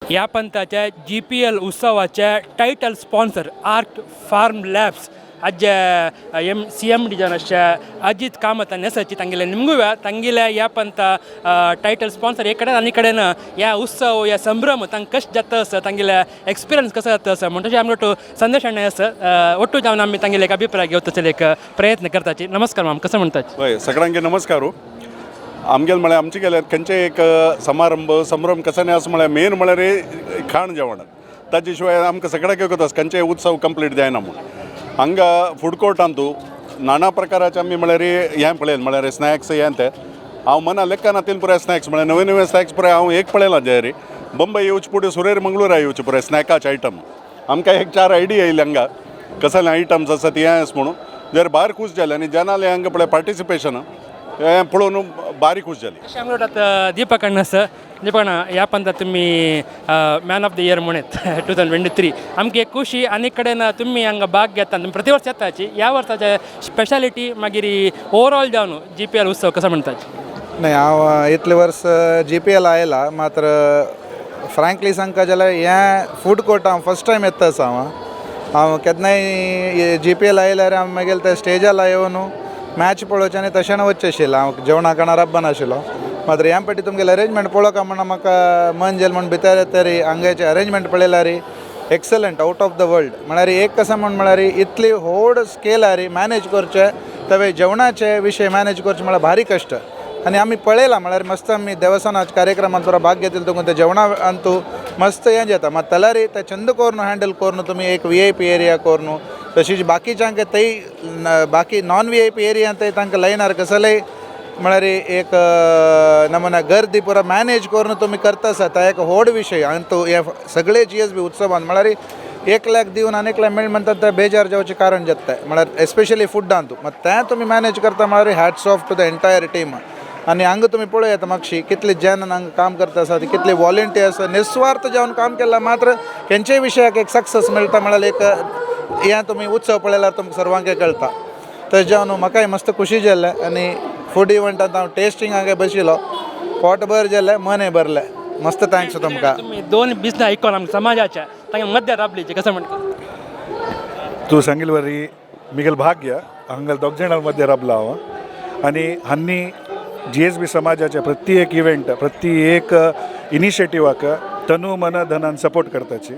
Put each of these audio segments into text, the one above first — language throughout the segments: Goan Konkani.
ह्या पंथाच्या जीपीएल उत्सवाचे title sponsor Arc Farm Labs आज्जे एम सी एम डी जावन आसचे अजीत कामत आनी तांगेले निमगुव्या तांगेले ह्या पंथ टायटल स्पॉन्सर एक कडेन आनी कडेन ह्या उत्सव, ह्या संभ्रम तांकां कशें जाता आसा, तांगेले एक्सपिरियन्स कसो जाता आसा म्हणटा आमकां ಒಟ್ಟು संदेश अण्णा आसा. ಒಟ್ಟು जावन आमी तांगेले एक अभिप्राय घेवता, एक प्रयत्न करताची. नमस्कार माम, कसं म्हणतात? हय, सगळ्यांक नमस्कार हो. आमगेल म्हळ्यार आमचे गेल्यार खंयचे एक समारंभ संभ्रम कसो न्ही आसा म्हळ्यार मेन म्हळ्यार खाण जेवण. ताजे शिवाय आमकां सगळ्याक एकच आसा, खंयचेय उत्सव कंप्लीट जायना म्हूण. हांगा फूड कोर्टांतू नाना प्रकाराचे आमी म्हळ्यार हें पळयलें, म्हळ्यार स्नॅक्स हें तें. हांव मना लेखना तीन पुराय स्नॅक्स, म्हळ्यार नवे नवे स्नॅक्स पुराय हांव एक पळयलां. जरी बंबई येवचे पुढे सुरेर मंगळूरा येवचे पुराय स्नॅकाचे आयटम. आमकां एक चार आयडिया येयली हांगा कसले आयटम्स आसा ती हें म्हणून. जर भायर खूश जाले आनी जनाले हांगा पळय पार्टिसिपेशन हें पळोवन बारी खूश जाली. अशें आमकां आतां दीपक अण्णा आसा. दीपक अण्णा, ह्या पंथा तुमी मॅन ऑफ the year म्हणत 2023. आमकी एक खुशी आनी कडेन तुमी हांगा भाग घेता, तुमी प्रति वर्स येताची. ह्या वर्साचे स्पेशालिटी, मागीर ओवरऑल जावन जीपीएल उत्सव कसो म्हणटाची? नाही, हांव इतले वर्स जीपीएल आयला, मात्र फ्रँकली सांगता जाल्यार हें फूड कोर्ट हांव फर्स्ट टायम येता आसा. हांव हांव केन्नाय जीपीएल आयल्यार हांव मागीर त्या स्टेजार येवन मॅच पळोवचें आनी तशें वचचें आशिल्लें. हांव जेवणा खाणां राबना आशिल्लो. मात्र ह्या पाटी तुमगेलें अरेंजमेंट पळोवका म्हण म्हाका मन जालें म्हूण भितर येतरी हांगाचें अरेंजमेंट पळयल्यार excellent, out of the world. म्हळ्यार एक कशें म्हण म्हळ्यार इतली व्हड स्केलार मॅनेज करचें, तवे जेवणाचे विशय मॅनेज करचे म्हळ्यार भारी कश्ट. आनी आमी पळयलां, म्हळ्यार मस्त आमी देवस्थानाच्या कार्यक्रमात पुरो भाग घेतले तुका ते जेवणा अंतू मस्त हें जाता. मात तलारी ते चंद करून हँडल करून तुमी एक व्हीआयपी एरिया करून, तशीच बाकीच्यांक थंय बाकी नॉन व्हीआयपी एरिया थंय तांकां लायनार कसलेय म्हळ्यार एक नमुना गर्दी पुरो मॅनेज करून तुमी करता आसा, तो एक व्हड विशय. आनी तूं हे सगळे जीएसबी उत्सवान म्हळ्यार एकल्याक दिवन आनी एकल्याक मेळ म्हणटात ते बेजार जावचें कारण जाता, म्हळ्यार एस्पेशली फुडान तूं मात तें तुमी मॅनेज करता म्हळ्यार hats off to the entire team. आनी हांगा तुमी पळयात मातशी कितले जन हांगा काम करता आसा, कितले वॉलंटियर्स निस्वार्थ जावन काम केलां. मात्र खंयच्याय विशयाक एक सक्सेस मेळटा म्हळ्यार एक हें तुमी उत्सव पळयल्यार तुमकां सर्वांक कळटा. तशें जावन म्हाकाय मस्त खुशी जालें आनी फूड इव्हंटांत हांव टेस्टिंग हांगा बशिल्लो, पोट भर जालें, मनय भरलें. मस्त thanks तुमकां. तुमी दोन बिजनेस आयकोन आमच्या समाजाच्या तांगे मध्य राबलीचे कसं म्हणटा? तूं सांगिल्ले वरी मिगेल भाग्य हांगा दोग जाणां मदें राबला हांव आनी हांनी जीएसबी समाजाच्या प्रति एक इव्हेंट, प्रति एक इनिशिएटिवाक तनु मन धनान सपोर्ट करताची.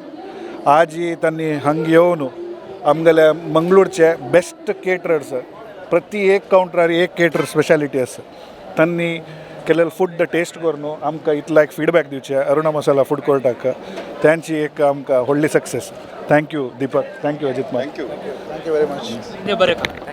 आज तांणी हांगा येवन आमगेल्या मंगळूरचे बेस्ट केटरर्स, प्रति एक कावंटरार एक केटर स्पेशालिटी आसा, तांणी केलेलं फूड टेस्ट करून आमकां इतलो एक फिडबॅक दिवचे अरुणा मसाला फूड कोर्टाक, त्यांची एक आमकां व्हडली success. Thank you Deepak, thank you Ajit. Thank you. Thank you very much. देव बरें करूं, thank you.